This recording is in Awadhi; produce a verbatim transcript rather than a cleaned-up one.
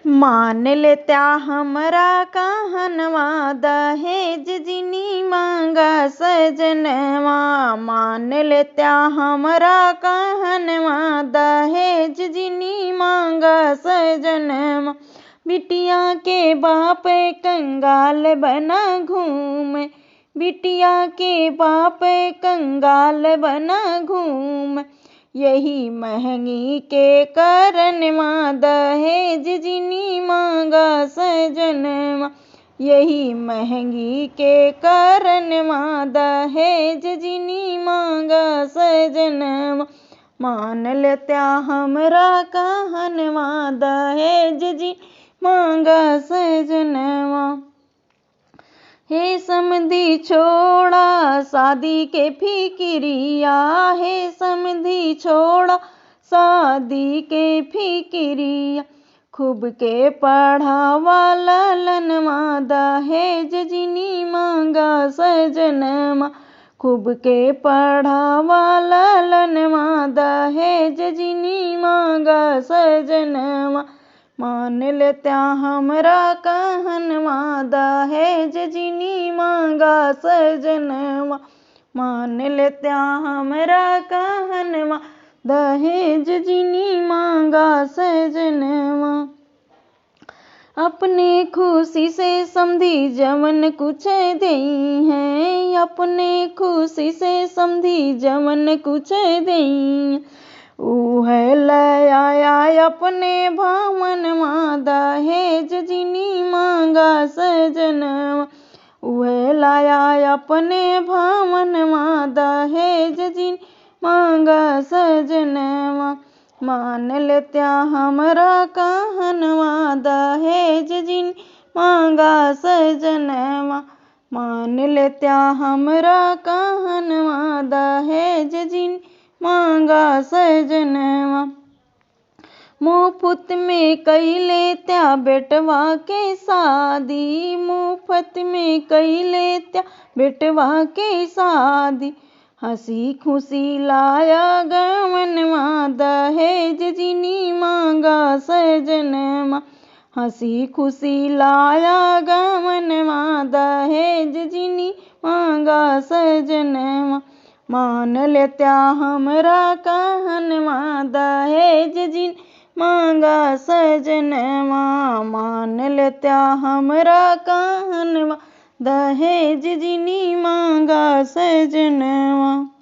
मान लेत्या हमरा कहनवा, दहेज जिनी मांगा सजनवा। मान लेत्या हमरा कहनवा, दहेज जिनी मांगा सजनवा। बिटिया के बाप कंगाल बना घूम, बिटिया के बाप कंगाल बना घूम। यही महंगी के करनवा, दहेज जिनी मांगा सजनवा। यही महंगी के करनवा, दहेज जिनी मांगा सजनवा। मान लेत्या हमरा कहनवा, दहेज जिनी मांगा सजनवा। हे समधी छोड़ा शादी के फिकिरिया, हे समधी छोड़ा शादी के फिकिरिया। खूब के पढ़ावा ललनवा, दहेज जिनी मांगा सजनवा। खूब के पढ़ावा ललनवा, दहेज जिनी मांगा सजनवा। मान लेत्या हमरा कहनवा, दहेज जिनी मांगा सजनवा। मान लेत्या हमरा कहनवा, दहेज जिनी मांगा सजनवा। अपने खुशी से समधी जवन कुछ देइहैं, अपने खुशी से समधी जवन कुछ देइहैं, उहे ले आया अपने भवनवा, दहेज जिनी मांगा सजनवा। उहे लाया अपने भवनवा, दहेज जिनी मांगा सजनवा। मान लेत्या हमरा कहनवा, दहेज जिनी मांगा सजनवा। मान लेत्या हमरा कहनवा, दहेज जिनी मांगा सजनवा। मुफ्त में कई लेत्या बेटवा के शादी, मुफ्त में कई लेत्या बेटवा के शादी। हंसी खुशी लाया गवनवा, दहेज जिनी मांगा सजनवा। हंसी खुशी लाया गवनवा, दहेज जिनी मांगा सजनवा। मान लेत्या हमरा कहनवा, दहेज जिनी मांगा सजनवा। मान लेत्या हमरा कहनवा, दहेज जिनी मांगा सजनवा।